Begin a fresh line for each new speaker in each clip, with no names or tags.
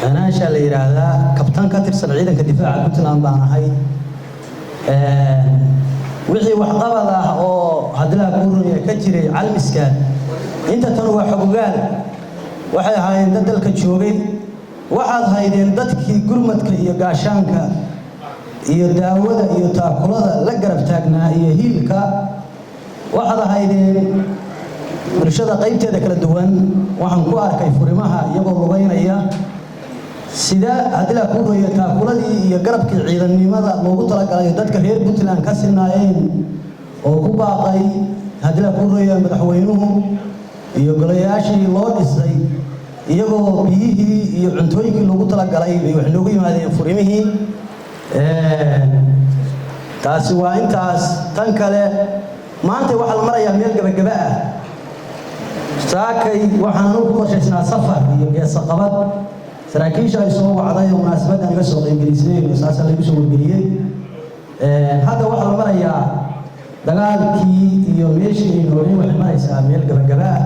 Cinaanshaa la yidhaahdaa, kabtan ka tirsan ciidanka difaaca Puntland baan ahay. Wixii waxqabad ah oo hadilaa kuuraya ka jiray Calmiskaad, inta tan waa xogogaal. Waxay ahaayeen dad dalka joogay. Waxaad haydeen dadkii gurmadka iyo gaashaanka iyo daawada iyo taakulada la garab taagnaa iyo hiilka. Waxaad ahaydeen bulshada qaybteeda kala duwan. Waxaan ku arkay furimaha iyagoo lugaynaya sida haddii kuu royo taakuladii iyo garabkii ciidannimada loogu talagalay dadka reer Puntland ka sinaayeen oo ku baaqay haddii kuu royo madaxweynuhu iyo golayaashii loo dhisay, iyagoo biyihii iyo cuntooyinkii loogu talagalay bay wax noogu yimaadeen furimihii. Taasi waa intaas. Tan kale, maanta waxaa la marayaa meel gabagaba ah. Saakay waxaan anugu ku qorshaysnaa safar iyo geesaqabad. Saraakiisha ay soo wacday oo munaasabaddan iga soo qaybgelisay, saasa laygu soo wargeliyey. Hadda waxaa la marayaa dagaalkii iyo meeshii ay noolay waxay maraysaa meel gabagaba ah.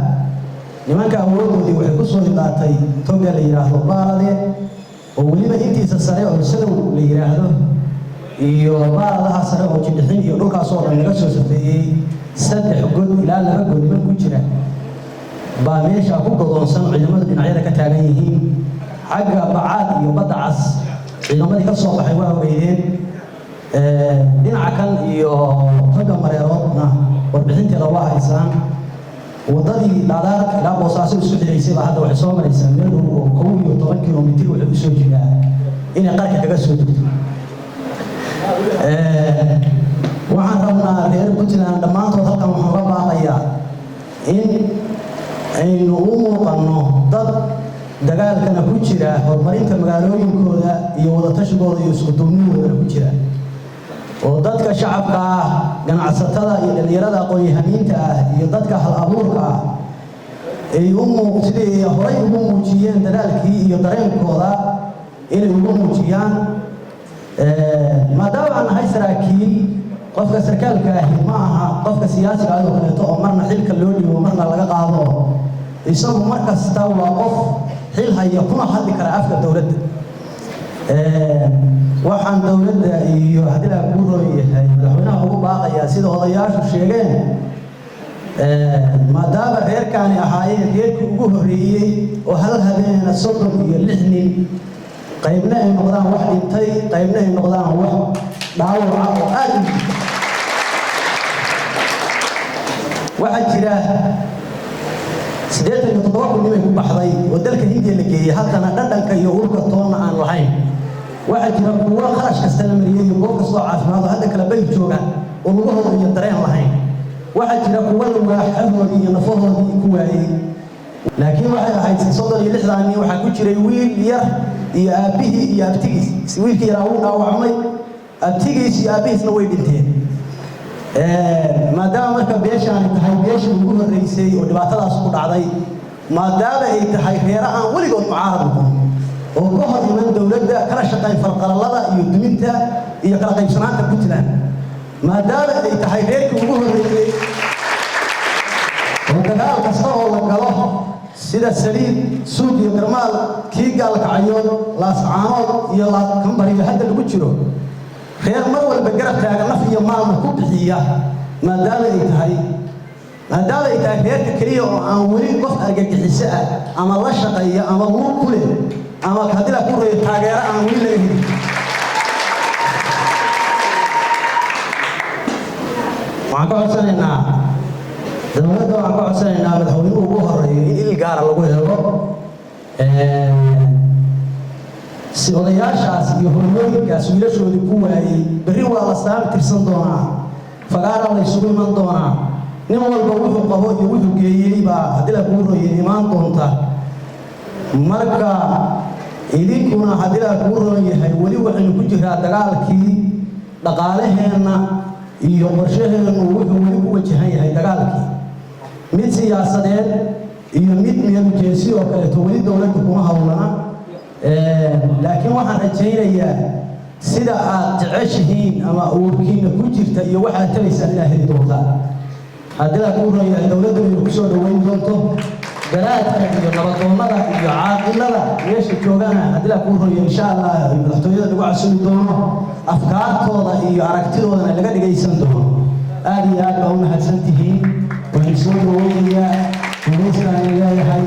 Nimanka awooddoodii waxay ku soo hidaatay toga la yidhaahdo Baalade, oo weliba intiisa sare oo Sadow la yidhaahdo iyo Baaladaha sare oo Jidhixin iyo dhulkaasoo dhan laga soo safeeyey. Saddex god ilaa laba god niman ku jira baa meesha ku godoonsan, ciidamadu dhinacyada ka taagan yihiin. Xagga Bacaad iyo Badda Cas ciidamadii ka soo baxay waa ogeydeen. Dhinaca kan iyo toga Mareeroodna warbixinteeda waa haysaan. Waddadii Dhaadaar ilaa Boosaaso isku xidhaysay baa hadda waxay soo maraysaa meel dhow oo 11 kilomitir waxay usoo jiraa inay qarka kaga soo degto. Waxaan rabnaa reer Puntland dhammaantood, halkan waxaan uga baaqayaa in aynu u muuqanno dad dagaalkana ku jira, horumarinta magaalooyinkooda iyo wadatashigooda iyo isku duubnidoodana ku jira, oo dadka shacabka ah, ganacsatada iyo dhallinyarada aqoon-yahaniinta ah iyo dadka hal abuurka ah ay u muuq sidii ay horay ugu muujiyeen dadaalkii iyo dareenkooda inay ugu muujiyaan. Maadaama aan nahay saraakiil, qofka sarkaalka ahi ma aha qofka siyaasiga ah oo kaleeto oo marna xilka loo dhiibo, marna laga qaado. Isagu mar kasta waa qof xil haya, kuna hadli kara afka dowladda. Waxaan dowladda iyo haddii la kuu roon yahay madaxweynaha ugu baaqayaa, sida odayaashu sheegeen, maadaama reerkaani ahaayeen reerkii ugu horreeyey oo hal habeena 36 nin, qaybna ay noqdaan wax dhintay, qaybna ay noqdaan wax dhaawaca oo aad u jira. Waxaa jira 87,000 nimay ku baxday oo dalka Hindiya la geeyey, haddana dhadhanka iyo urka toonna aan lahayn. Waxaa jira kuwo kharash kasta la mariyey iyo goob kastoo caafimaad oo hadda kala bayr jooga oo lugahooda iyo dareen lahayn. Waxaa jira kuwa waaxahoodii iyo nafahoodii ku waayey. Laakiin waxay ahayd 36-daa nin waxaa ku jiray wiil yar iyo aabbihii iyo abtigiis. Wiilkii yaraa wuu dhaawacmay, abtigiis iyo aabbihiisna way dhinteen. Maadaama marka beeshaani tahay beeshii ugu horreysay oo dhibaatadaas ku dhacday, maadaama ay tahay reero aan weligood mucaarad noqon oo ka hor iman dowladda, kala shaqayn farqalallada iyo duminta iyo kala qaybsanaanta Puntland, maadaama ay tahay reerkii ugu horreeyey oo dagaal kasta oo la galo sida Saliid, Suug iyo Garmaal, kii Gaalkacyood, Laascaanood iyo Laakambariyo hadda lagu jiro, reer mar walba garab taaga, naf iyo maalna ku bixiya, maadaama ay tahay reerka keliya oo aan weli qof argagixiso ah ama la shaqeeya ama lug ku leh ama haddii la ku reeyo taageero aan weli laga helin, waxaan ka codsanaynaa dowladda, waxaan ka codsanaynaa madaxweynuhu ugu horeeyo in il gaara lagu helo si odayaashaas iyo hormooyinkaas wiilashoodii ku waayey. Berri waa la saami tirsan doonaa, fagaara la isugu iman doonaa, nin walba wuxuu qabo iyo wuxuu geeyey baa haddii la kuu royay imaan doonta. Marka idinkuna haddii la kuu roon yahay, weli waxaynu ku jiraa dagaalkii. Dhaqaalaheenna iyo qorshaheennu wuxuu weli ku wajahan yahay dagaalkii, mid siyaasadeed iyo mid meelujeesi oo kaleeto weli dowladdu kuma hawlana. Laakiin waxaan rajaynayaa sida aad jeceshihiin ama uurkiina ku jirta iyo waxaad talaysaan inaad heli doontaan haddii la kuu roon yahay dowladdu inay ku soo dhoweyn doonto. Garaadka iyo nabadoonnada iyo caaqilada meesha joogana, haddii la kuu royo, insha Allah madaxtooyada lagu casumi doono, afkaartooda iyo aragtidoodana laga dhegaysan doono. Aad iyo aad baa u mahadsan tihiin. Waxaan soo dhaweynayaa guulaystaan leeyahay.